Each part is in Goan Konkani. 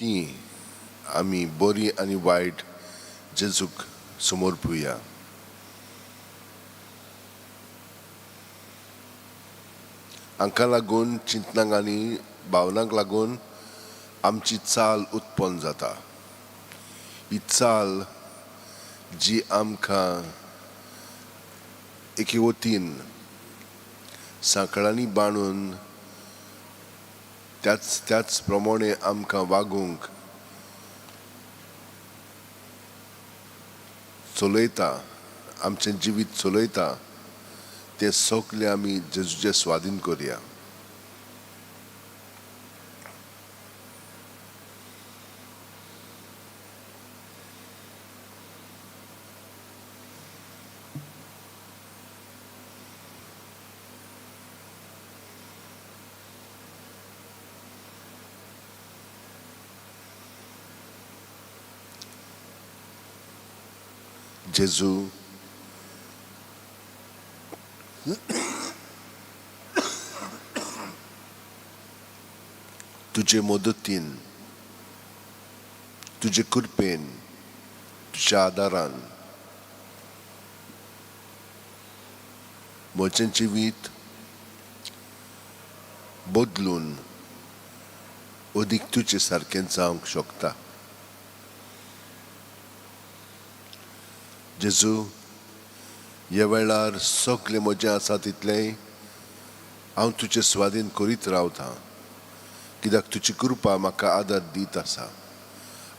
ती आमी बरी आनी वायट जेजूक समर्पुया. हांकां लागून चिंतनाक आनी भावनांक लागून आमची चाल उत्पन्न जाता. ही चाल जी आमकां एके वतीन सांकळांनी बांदून त्याच त्याच प्रमाणे आमकां वागूंक चलयता, आमचें जिवीत चलयता, तें सगलें आमी जेजूचे स्वाधीन करया. जेजू, तुजे मदतीन, तुजे कृपेन, तुज्या आदारान म्हजें जिवीत बदलून अदीक तुजे सारकें जावंक शकता. जेजू, ह्या वेळार सगलें म्हजें आसा तितलेंय हांव तुजे स्वाधीन करीत रावतां, कित्याक तुजी कृपा म्हाका आदार दीत आसा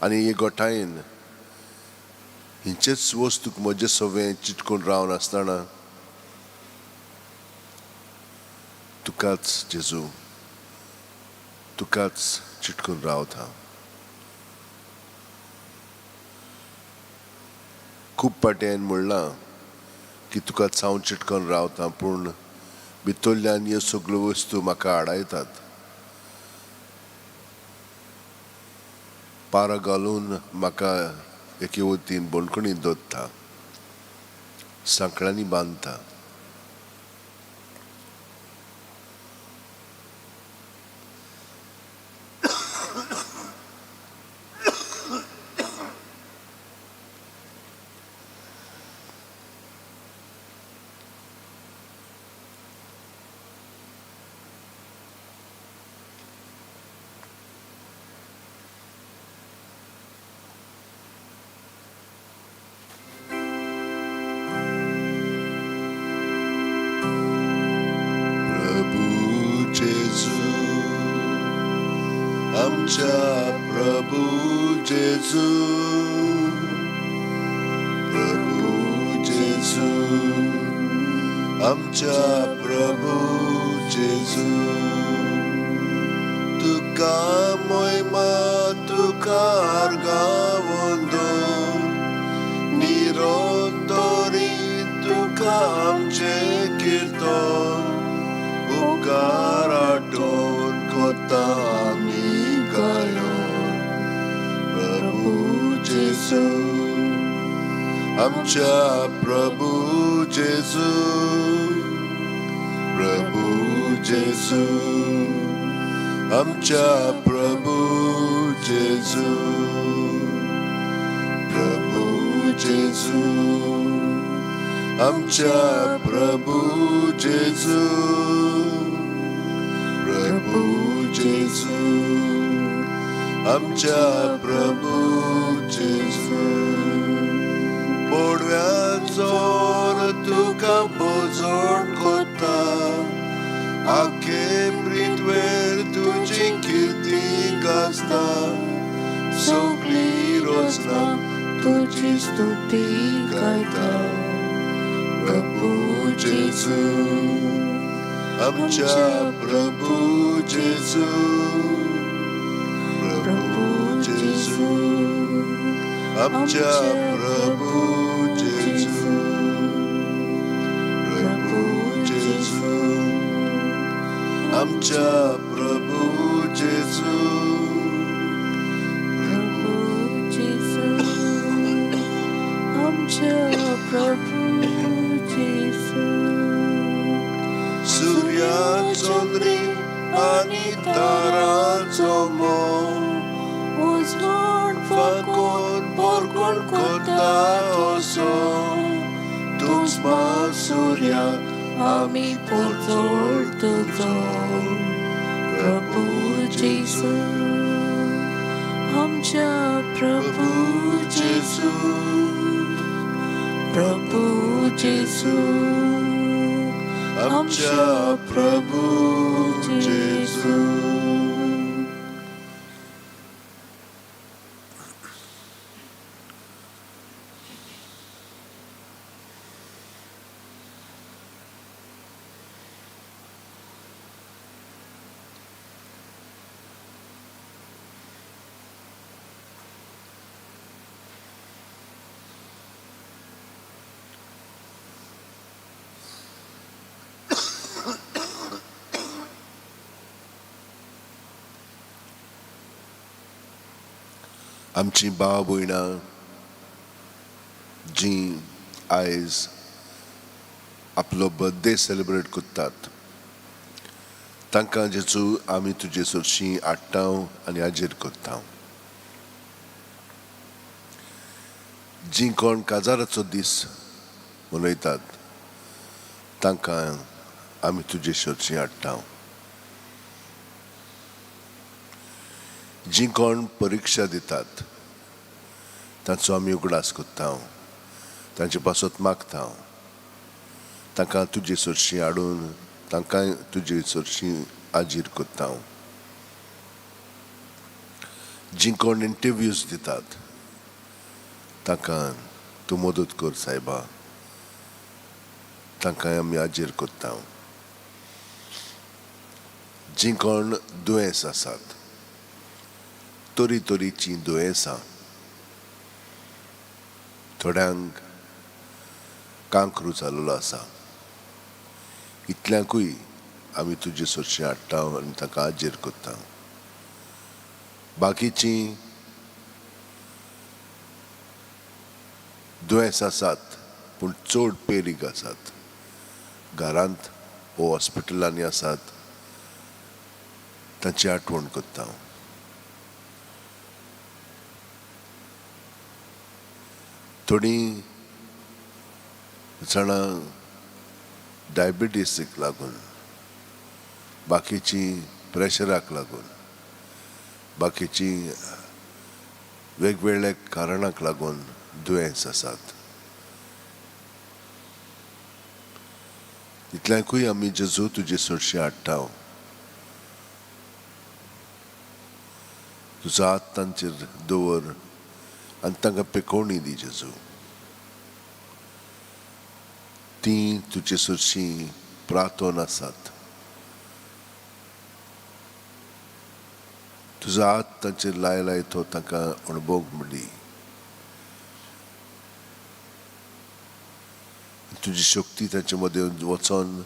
आनी हे गोठायेन हिंचेच वस्तूक म्हजें सवें चिटकून रावन आसतना तुकाच जेजू, तुकाच चिटकून रावता. खूब फावटी हांवें म्हणलां की तुकाच हांव चिटकून रावता, पूण भितरल्यान ह्यो सगल्यो वस्तू म्हाका आडायतात. पारा घालून म्हाका एके वतीन बणकणीत दवरता, सांकळांनी बांदता. प्रभू जेजू, आमच्या प्रभू जेजू, प्रभू जेजू, आमच्या प्रभू जेजू, तुका मोयमा, तुका गावंदो, निरंतरी तुका आमचें कीर्तन, उपकार आठवण कोता आमी गाyon. प्रभू जेजू, आमच्या प्रभू जेजू, प्रभू जेजू, आमच्या प्रभू जेजू, प्रभू जेजू, आमच्या प्रभू जेजू, प्रभू जेजू, आमच्या प्रभू जेजू. बोडव्याचोर तुका भजन कोता, आखे पृथ्वेर तुजी किर्ती गाजता, सगळी रोजना तुजी स्तुती गायता. प्रभू जेजू, आमच्या प्रभू जेजू, प्रभू जेजू, आमच्या प्रभू जेजू, प्रभू जेजू, आमच्या प्रभू जेजू, प्रभू जेजू, आमच्या प्रभू जेजू. सूर्या चंद्री आनी तारांचो मोग उजवाड फांकून बोरगोण करता तसो तूंच म्हासूर्या आमी पोरजोळ तुजो प्रभू जेजू आमच्या प्रभू जेजू प्रभू जेजू आमच्या प्रभू जेजू. आमची भाव भयणां जीं आयज आपलो बर्थडे सेलिब्रेट करतात तांकां जेजू आमी तुजे सरशीं हाडटा आनी हाजीर करता. जीं कोण काजाराचो दीस मनयतात तांकां आमी तुजे सरशीं हाडटा. जीं कोण परिक्षा दितात तांचो आमी उगडास करता, तांचे पासत मागता, तांकां तुजे सरशीं हाडून तांकां तुजे सरशीं हाजीर करता. जीं कोण इंटरव्यूज दितात तांकां तूं मदत कर सायबा, तांकां आमी हाजीर करता. जीं कोण दुयेंस आसात, तरी तरीचीं दुयेंसां, थोड्यांक कांक्रू जाल्लो आसा, इतल्यांकूय आमी तुजे सरशीं हाडटा आनी तांकां हाजीर करता. बाकीचीं दुयेंस आसात पूण चड पेरीग आसात, घरांत वो हॉस्पिटलांनी आसात, तांची आठवण करता. थोडीं जाणां डायबिटीसीक लागून, बाकीचीं प्रेशराक लागून, बाकीचीं वेगवेगळ्या कारणाक लागून दुयेंस आसात. इतल्यांकूय आमी जेजू तुजे सरशीं हाडटा. तुजो हात तांचेर दवर आनी तांकां पेकोवणी दी जेजू. तीं तुजे सरशीं प्रार्थोन आसात. तुजो हात तांचेर लाय लाय तो तांकां अणभोग म्हणली. तुजी शक्ती तांचे मदें वचोन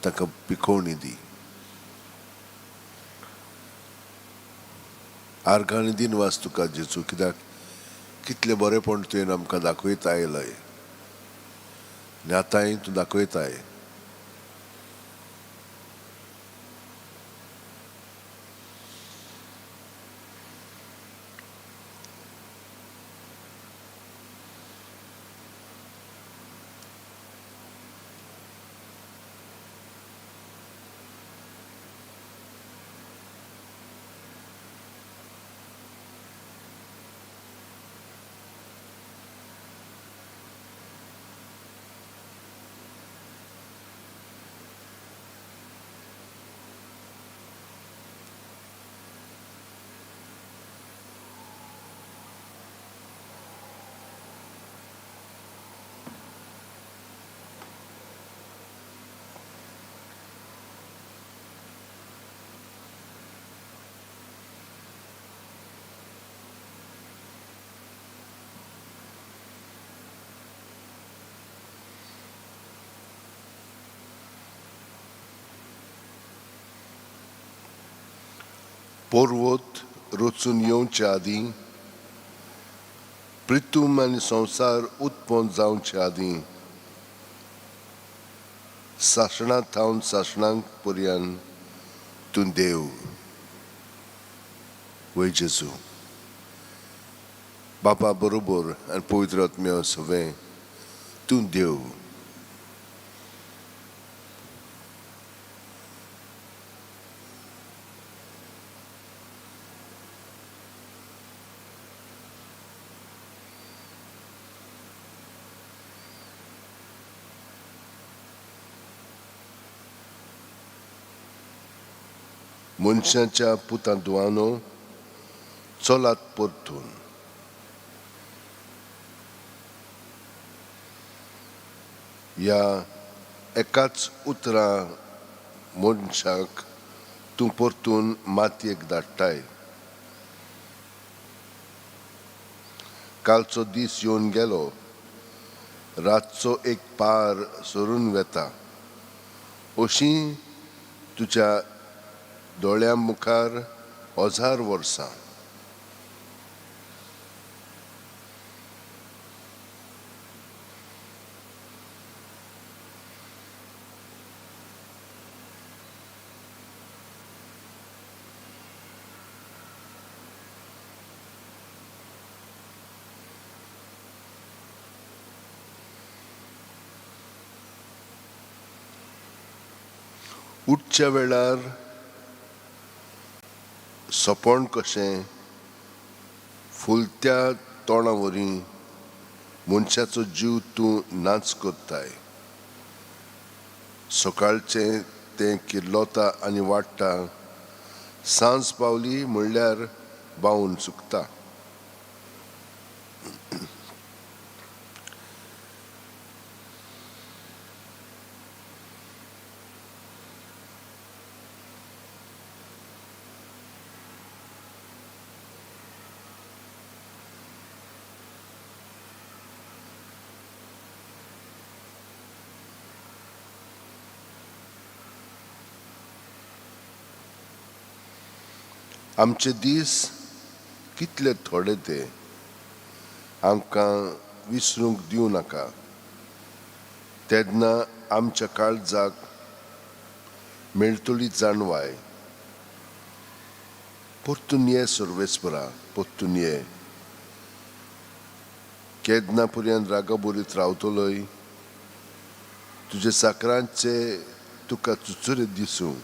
तांकां पिकोवणी दी. आर्गां दिन वास तुका जेजू, कित्याक कितलें बरेंपण तुवें आमकां दाखयत आयलय आनी आतांय तूं दाखयताय. पर्वत रचून येवचे आदीं, प्रितूम आनी संवसार उत्पन्न जावचे आदीं, सासणां थावन सासणांक पर्यंत तूं देव. वय जेजू. बापा बरोबर आनी पवित्र आत्म्या सवें तूं देव. मनशाच्या पुतां दुआनो चलात परतून. ह्या एकाच उतरां मनशाक तूं परतून मातयेक धाडटाय. कालचो दीस येवन गेलो, रातचो एक पार सरून वेता, अशी तुज्या दोळ्यां मुखार 1000 वर्सां. उठच्या वेळार सपण कशें फुलत्या तोंडा वरी मनशाचो जीव तूं नाच करताय. सकाळचें तें किर्लोता आनी वाडटा, सांज पावली म्हणल्यार बावून चुकता. आमचे दीस कितले थोडे ते आमकां विसरूंक दिवं नाका. तेन्ना आमच्या काळजाक मेळटली जाणवाय. परतून ये सर्वेस्परा, परतून ये. केन्ना पर्यंत रागाबरीत रावतलोय? तुजे साकरांचे तुका चुचुरे दिसूं.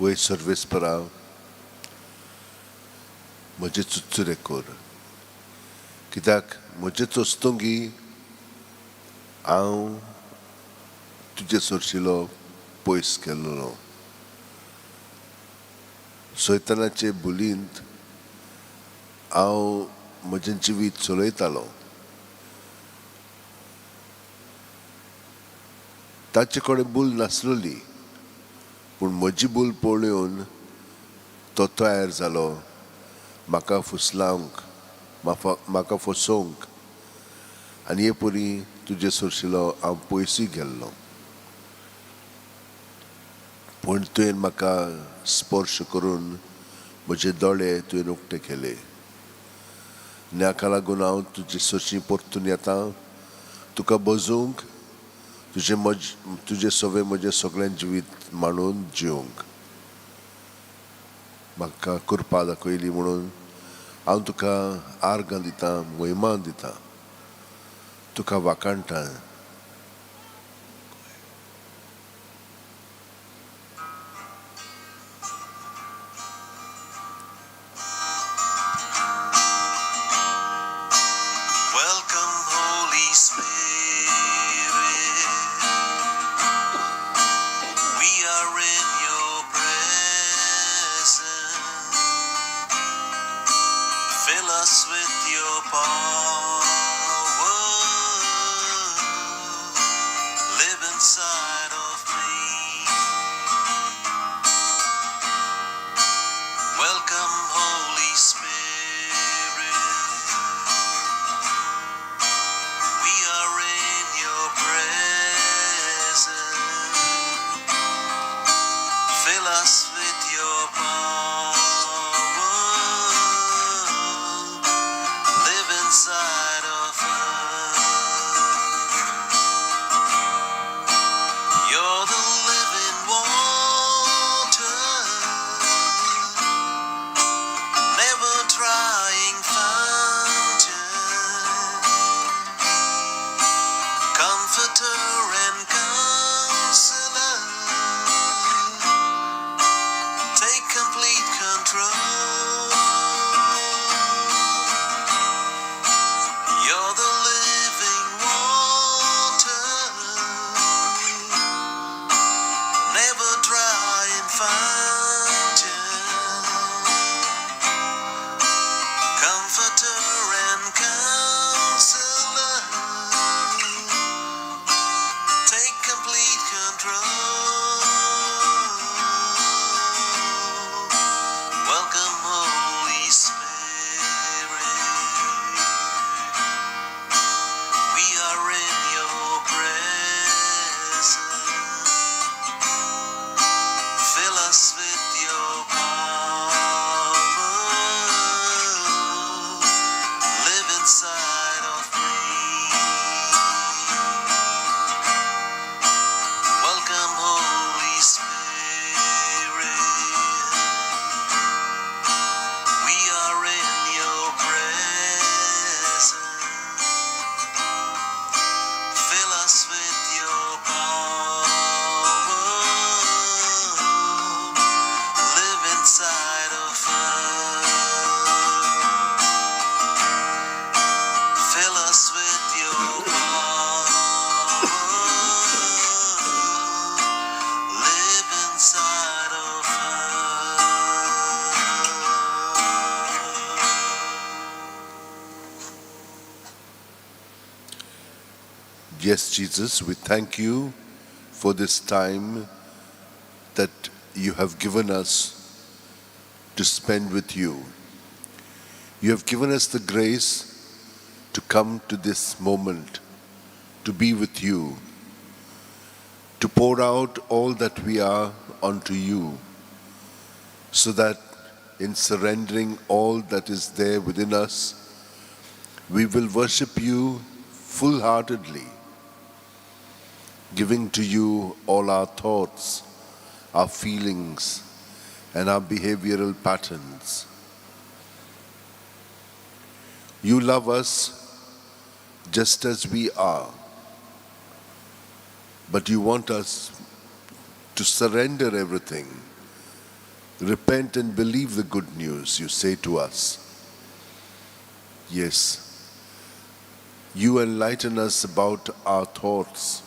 वय सर्वेस्परा, म्हजे चुचुरे कर, कित्याक म्हजे चोस्तोंगी हांव तुजे सरशिलो पयस केल्लो. सैतानाचे बुलींत हांव म्हजें जिवीत चलयतालो. ताचे कडेन भूल नासलोली, पूण म्हजी भूल पळोवन तो तयार जालो म्हाका फुसलावंक, म्हाका फसोवंक. आनी हे परी तुजे सरशिलो हांव पयसूय गेल्लो, पूण तुवें म्हाका स्पर्श करून म्हजे दोळे तुवें उक्ते केले. आनी हाका लागून हांव तुजे सरशी परतून येता, तुका बजूंक, तुजे तुजे सवे म्हजें सगळें जिवीत मांडून जिवंक. म्हाका कृपा दाखयली म्हणून हांव तुका आर्गां दितां, मोहिमा दितां, तुका वाखाणटा. Welcome, Holy Spirit. We are in your presence. fountain, comforter and counselor. Take complete control. Welcome, Holy Spirit. We are in your presence. Fill us with your power. Live inside of me. Welcome, Holy Spirit. We are in your presence. Fill us with your power. Live inside of us. Fill us with your power. Live inside of us. Yes, Jesus, we thank you for this time that you have given us to spend with you. You have given us the grace to come to this moment, to be with you, to pour out all that we are unto you, so that in surrendering all that is there within us, we will worship you full heartedly, giving to you all our thoughts, our feelings, and our behavioral patterns. You love us just as we are, but you want us to surrender everything, repent and believe the good news you say to us. Yes, you enlighten us about our thoughts,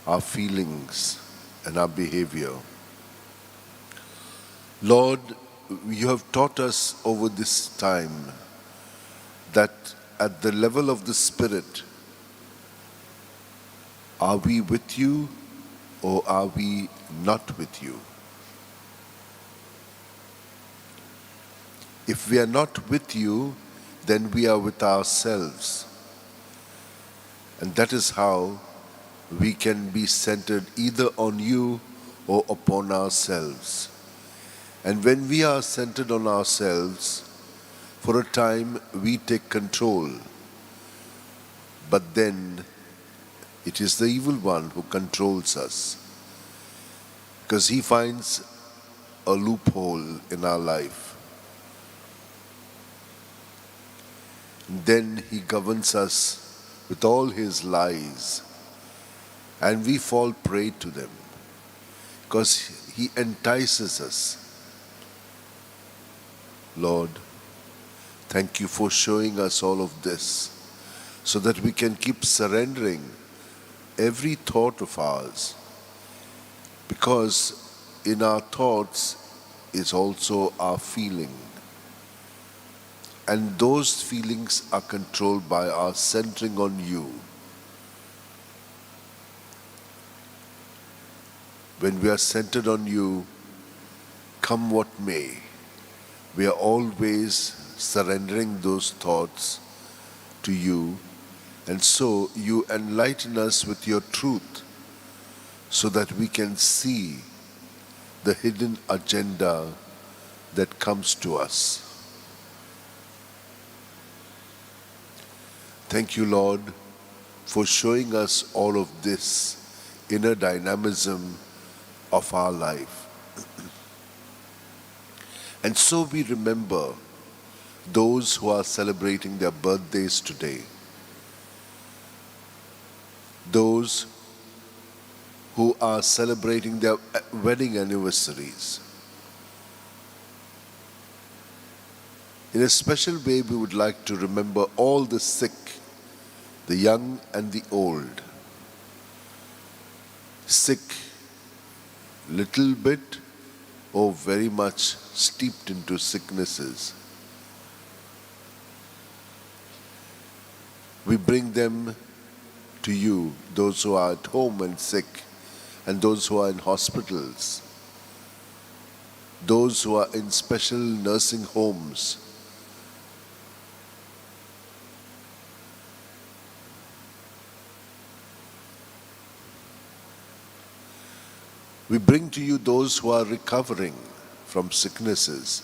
our feelings, and our behavior. Lord, you have taught us over this time that at the level of the Spirit, are we with you or are we not with you? If we are not with you, then we are with ourselves. And that is how we can be centered either on you or upon ourselves. And when we are centered on ourselves, for a time we take control. But then it is the evil one who controls us, because he finds a loophole in our life. And then he governs us with all his lies, and we fall prey to them, because he entices us. Lord, thank you for showing us all of this, so that we can keep surrendering every thought of ours, because in our thoughts is also our feeling. And those feelings are controlled by our centering on you. When we are centered on you, come what may, we are always surrendering those thoughts to you, and so you enlighten us with your truth so that we can see the hidden agenda that comes to us. Thank you, Lord, for showing us all of this inner dynamism of our life. And so we remember those who are celebrating their birthdays today, those who are celebrating their wedding anniversaries. In a special way, we would like to remember all the sick, the young and the old. Sick little bit or very much steeped into sicknesses. We bring them to you, those who are at home and sick, and those who are in hospitals, those who are in special nursing homes. We bring to you those who are recovering from sicknesses.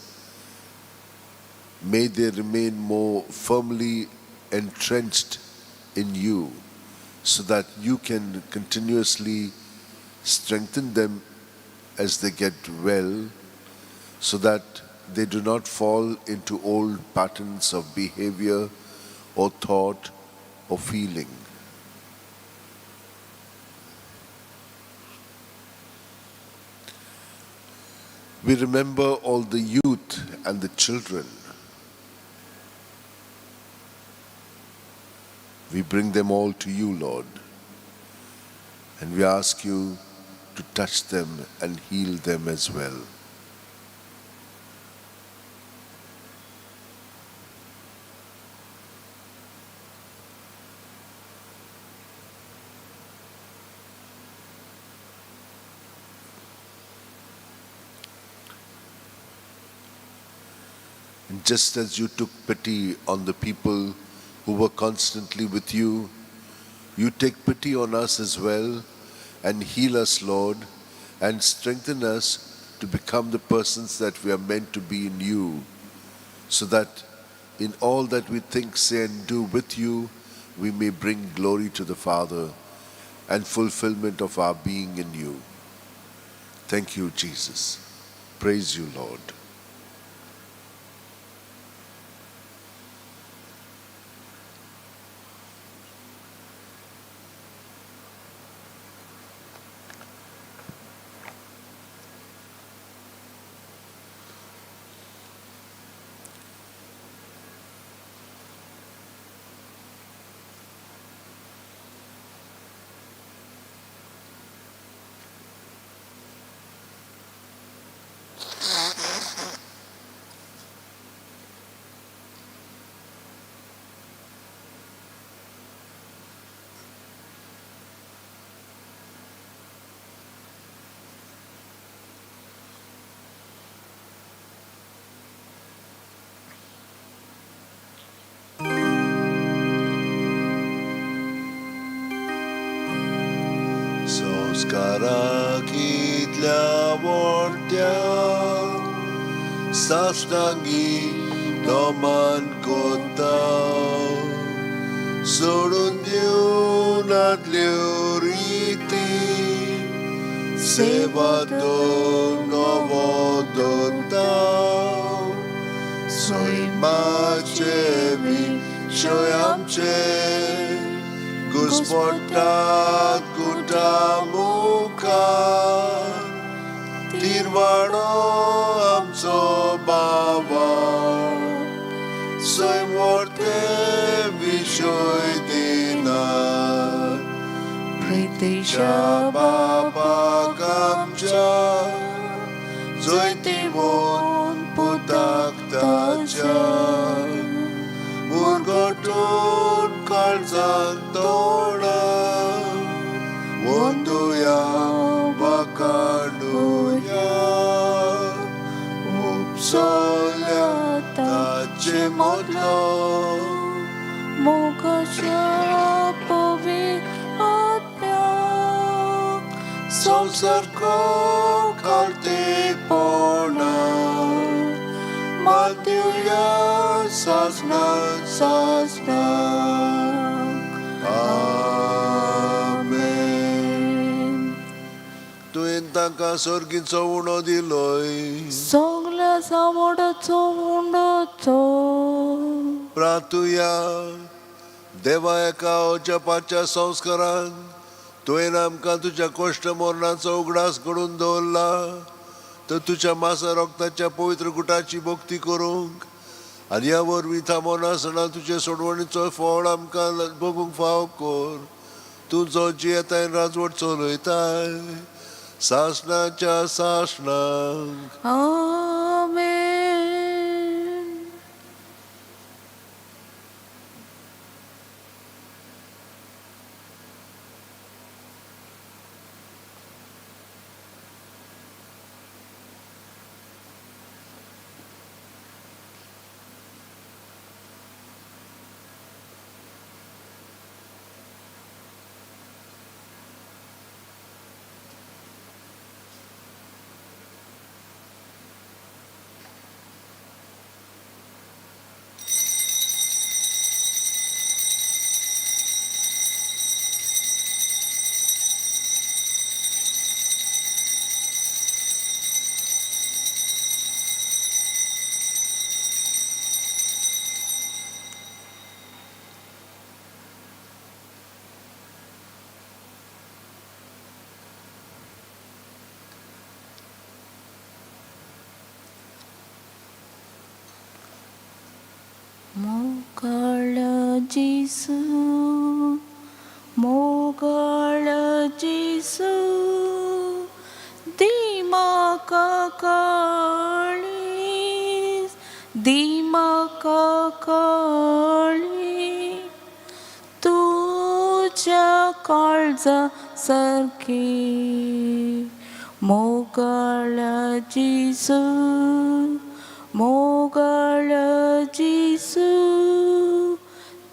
May they remain more firmly entrenched in you, so that you can continuously strengthen them as they get well, so that they do not fall into old patterns of behavior or thought or feeling. We remember all the youth and the children. We bring them all to you, Lord, and we ask you to touch them and heal them as well. And just as you took pity on the people who were constantly with you, you take pity on us as well and heal us, Lord, and strengthen us to become the persons that we are meant to be in you, so that in all that we think, say, and do with you, we may bring glory to the Father and fulfillment of our being in you. Thank you, Jesus. Praise you, Lord. संस्काराकितल्या मोठ्या साष्टांगी नमन कोता, सोडून दिवनातल्यो रिती, सेवा तो नवो दत्ता, सैमाचे विशय आमचे घुस्पटात कुटा मुखार, तिरवाडो आमचो बाबा, सैम वर्ते विशय दिना, प्रितीच्या बापाक आमच्या जैतिवंत पुताक ताच्या, मुरगटून काळजान तोडा, वंदुया वाकाणुया, उपसल्या ताचे मदलो, मोगाच्या पवित्र आत्म्याक संवसार खालतेपणा, मातुया सासना सासना. आमेन. तुवें तांकां सर्गीचो उणो दिलोय, सगल्या सावडाचो उंडोचो. प्रातुया देवा, एका अजपाच्या संस्कारान तुवें आमकां तुज्या कोश्ट मरणाचो उगडास घडून दवरला, तर तुज्या मासा रक्ताच्या पवित्र गुटाची भक्ती करूंक आनी ह्या वरवीं थांबोनासतना तुजे सोडवणीचो फळ आमकां भोगूंक फाव कर. तूं जो जियेताय राजवट चलयताय सासणाच्या सासणाक. आमेन. मोगळ जेसू, मोगळ जेसू, दिमाका काळीज, दिमाका काळीज, तुझ्या काळजा सारखी. मोगळ जेसू, मोगळ जेसू,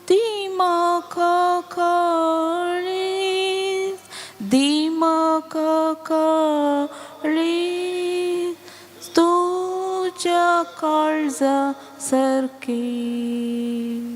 दिमाका काळीज, दिमाका काळीज, तुझ्या काळजा सारखी.